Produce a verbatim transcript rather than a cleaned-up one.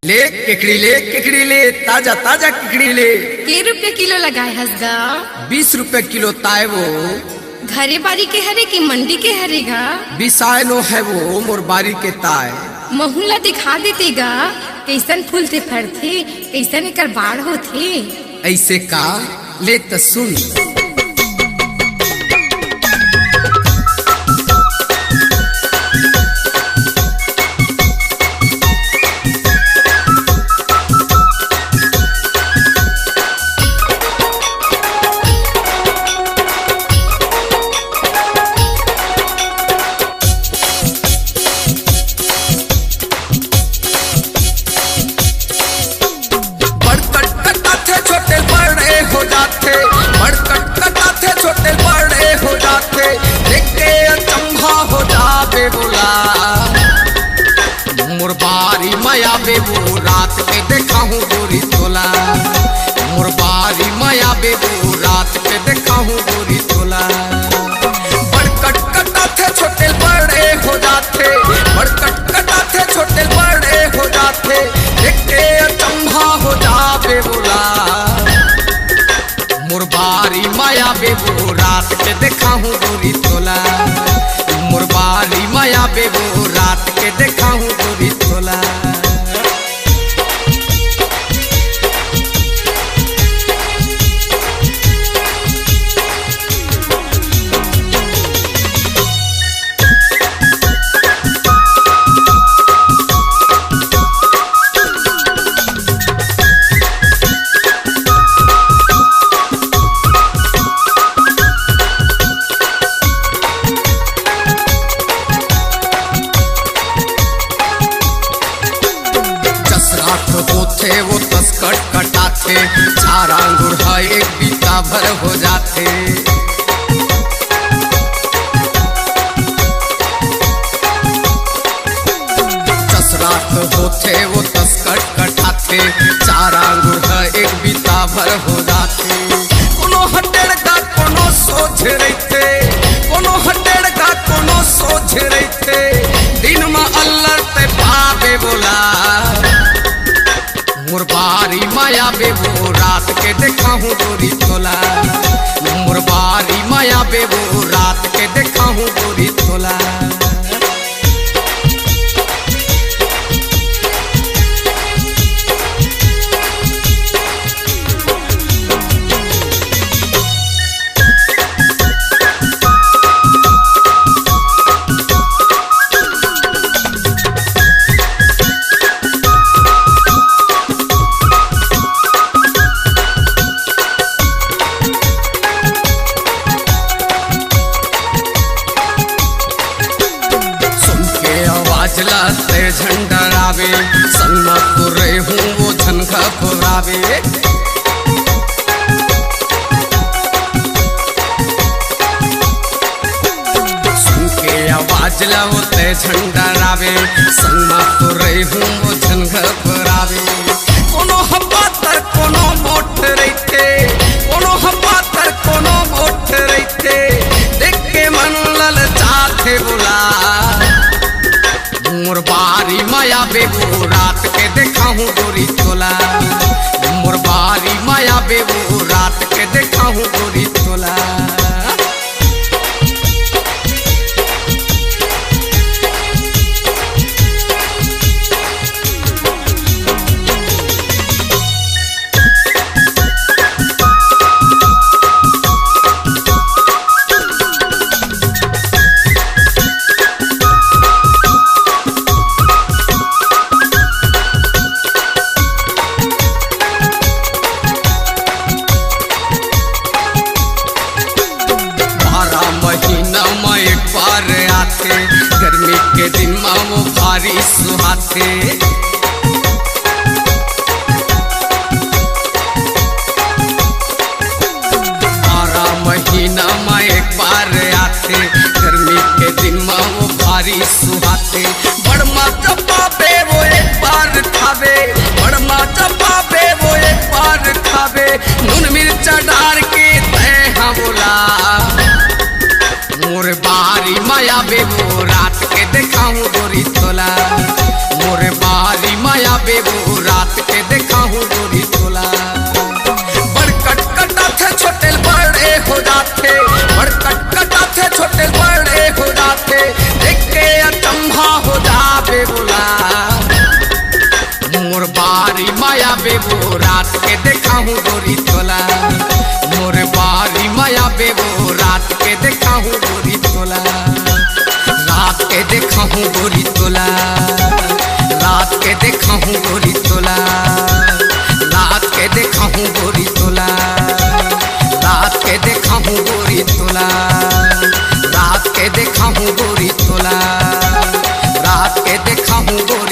ले केकड़ी ले, केकड़ी ले, ताजा ताजा केकड़ी ले। के रुपया किलो लगाए हस गा? बीस रुपया किलो ताय वो। घरे बारी के हरे कि मंडी के हरे गा? बिसाय नो है वो, मोर बारी के ताय। महू ला दिखा देते गा, कइसन फूलथे फरथे, कइसन एकर बाढ़ होथे। ऐसे का? ले त सुन। बड़ कटकटाथे, छोटे बड़े हो जाथे, बड़ कटकटाथे, छोटे बड़े हो जाथे, देख के अचंभा हो जाबे बोला। मोर बारी म आबे वो रात के देखाहूँ गोरी तोला, मोर बारी म आबे वो रात के देखाहूँ गोरी तोला। बड़ कटकटाथे, छोटे बड़े हो जाथे, बड़ कटकटाथे, छोटे बड़े हो जाथे, देख के अचंभा हो जाबे बोला। मोर बारी म आबे वो रात के देखाहूँ गोरी तोला, मोर बारी म आबे वो रात के देखाहूँ गोरी तोला। जस रात होथे वो तस कटकटाथे, चार आंगुर ह एक बीता भर हो जाथे। जस रात होथे वो तस कटकटाथे, चार आंगुर ह एक बीता भर हो जाथे। कोनो ह टेड़का, कोनो सोझ रहिथे, कोनो ह टेड़का, कोनो सोझ रहिथे। दिन म अल्लर तैं पाबे बोला। मोर बारी म आबे वो रात के देखाहूँ गोरी तोला, मोर बारी म आबे वो रात के देखाहूँ गोरी तोला। सुन के आवाज ला तैं झन डराबे, संग म तोर रहिहूँ वो झन घबराबे। सुन के आवाज ला वो तैं झन डराबे, संग म तोर रहिहूँ वो झन घबराबे। कोनो ह पातर, कोनो मोट रहिथे, कोनो ह पातर, कोनो मोट रहिथे, देख के मन ललचाथे बोला। मोर बारी म आबे वो रात के देखाहूँ गोरी तोला, मोर बारी म आबे वो रात के देखाहूँ गोरी तोला। बारह महीना म एक बार आथे, गर्मी के दिन म वो भारी सुहाथे। बारह महीना म एक बार आथे, गर्मी के दिन म वो भारी सुहाथे। बड़ मजा पाबे वो एक बार खाबे, बड़ मजा पाबे वो एक बार खाबे, नून मिर्चा डार के तैं हा बोला। मोर बारी म आबे वो रात के देखाहूँ गोरी तोला, मोर बारी म आबे वो देखाहूँ गोरी तोला, मोर बारी म आबे वो रात के देखाहूँ गोरी तोला, रात के देखाहूँ गोरी तोला, रात के देखाहूँ गोरी तोला, रात के देखाहूँ गोरी तोला, रात के देखाहूँ गोरी तोला, रात के देखाहूँ गोरी तोला, रात के देखाहूँ गोरी